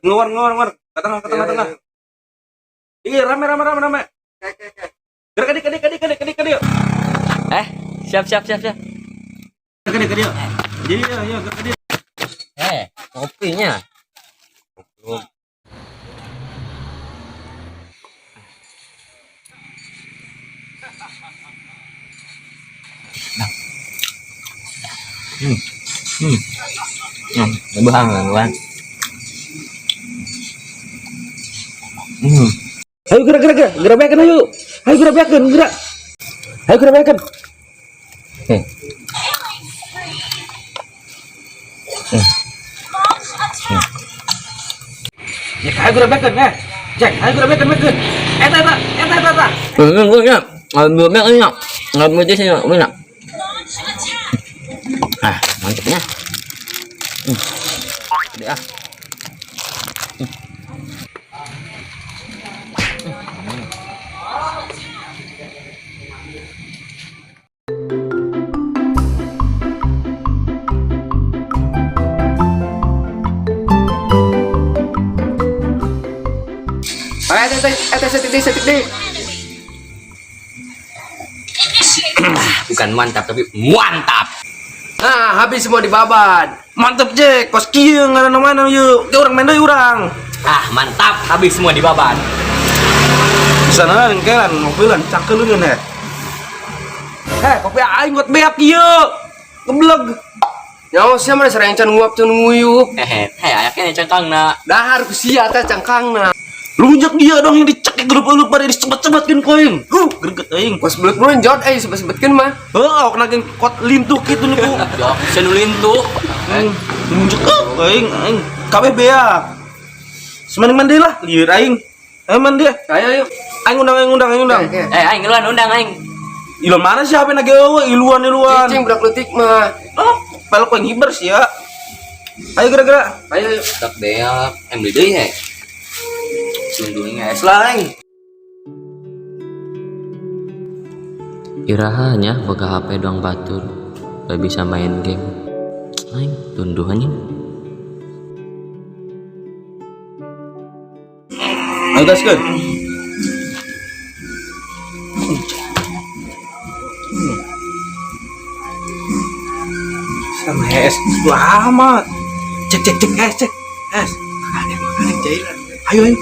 Ngeluar, ngeluar, ngeluar. Ke tengah, ke tengah, tengah. Iya, rame, rame, rame, rame. Gerak ke dia, ke dia, ke dia, ke dia, ke dia. Eh, siap siap siap siap. Ke dia, ke dia. Jadi, iya, iya, gerak ke dia. Eh, kopinya. Hmm. Hmm. Hmm, bang, bang. Hmm. Ayo gerak, gerak, gerak. Gerak beakeun ayo. Ayo gerak beakeun, gerak. Ayo gerak beakeun. Hmm. Ya, ayo gerak beakeun, eh. Jack, ayo gerak beakeun, beakeun. Eta, eta, eta, eta, eta. Hmm, hmm, ya. Ngambil sih, nggak. Ah, mantapnya. Hmm. Gede ah. Ayo, eta, eta, setik deh, setik deh. Bukan mantap tapi mantap. Nah, habis semua dibabat. Mantep, Jack. Kos kieu ngaranna mana yeuh. Ge urang main deui urang. Ah, mantap. Habis semua dibabat. Bisa nalan kelan mobilan cakeuleuneun heh. Heh, kopi aing got beak ieu. Ngebleg. Nyawa sia mana serang can nguap can nguyup. Hehe, heh, ayaknya cangkangna. Dahar ku sia teh cangkangna. Lunjak dia dong yang dicekik gelup-gelup bari disebat-sebatkeun ku aing. Huh, greget aing. Kos belut melonjot eh sebet-sebetkeun mah. Heuh, awak nageng kot lintuh kitu nu ku. Jok, senulintu. Lunjak aing aing kabeh beak. Semaning mandi lah, lieur aing. Ayo mandi. Ayo ayo. Aing undang, aing undang, aing undang. Oke, oke. Eh, aing ngeluan undang aing. Iluan mana sih HP nage eueuh, iluan iluan. Cicing budak leutik mah. Oh, pel ku aing hiber sih ya. Ayo gerak-gerak. Ayo ayo. Tak beak, MD deui he. Tundungnya Es lah aing. Irahanya boga HP doang batur, gak bisa main game. Aing tunduh anjing. Ayo gaskeun. Sama es amat. Cek cek cek es cek es. Ayo ayo.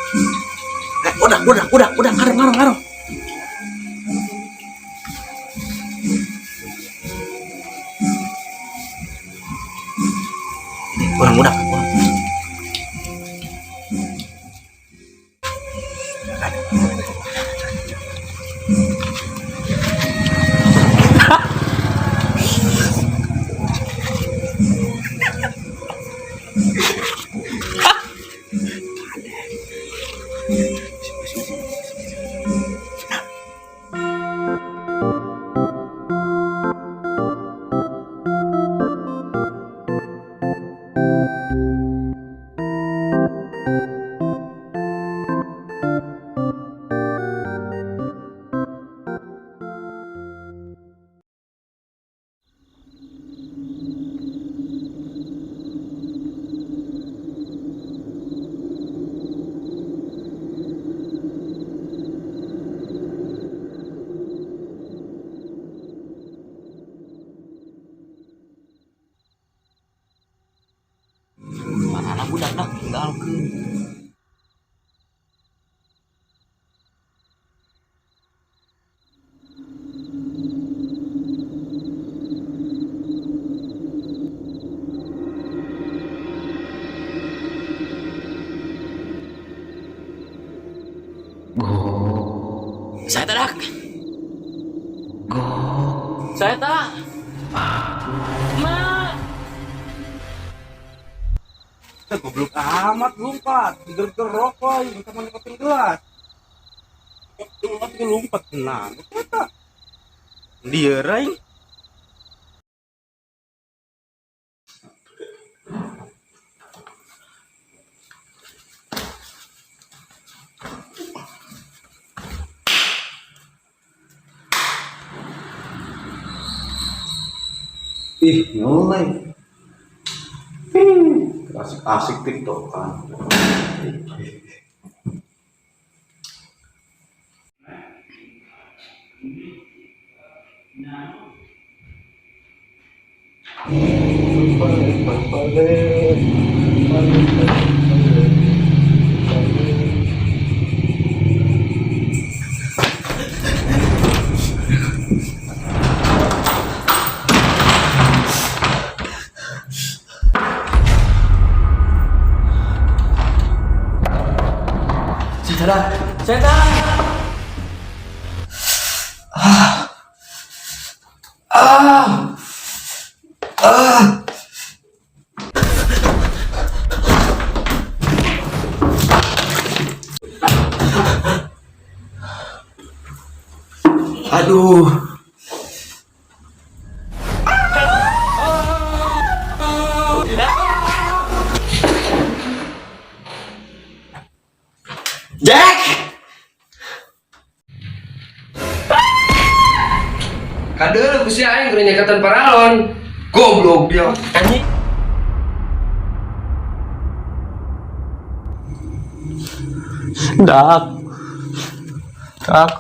Eh, udah ngarang ngarang ngarang. Ini orang udah orang. Mana budak dah tinggalkeun. Saya tak. Saya tak. Ma. Goblok amat lompat, digerger rokok, aing sama nyekotin gelas. Lompat lompat nah, eta. Dia aing. Ih, nyoleng. Asik-asik TikTok kan. Setan. Setan. Aduh. Jack! Kadeul ku sia aing keur nyekatan paralon. Goblok dia. Anjing. Dak. Dak.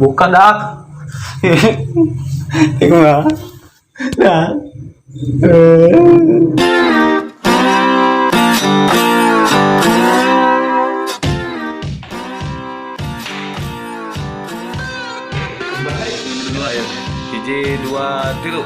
Buka dak. Tengok. Dak. Dua ya. Hiji, dua, tilu.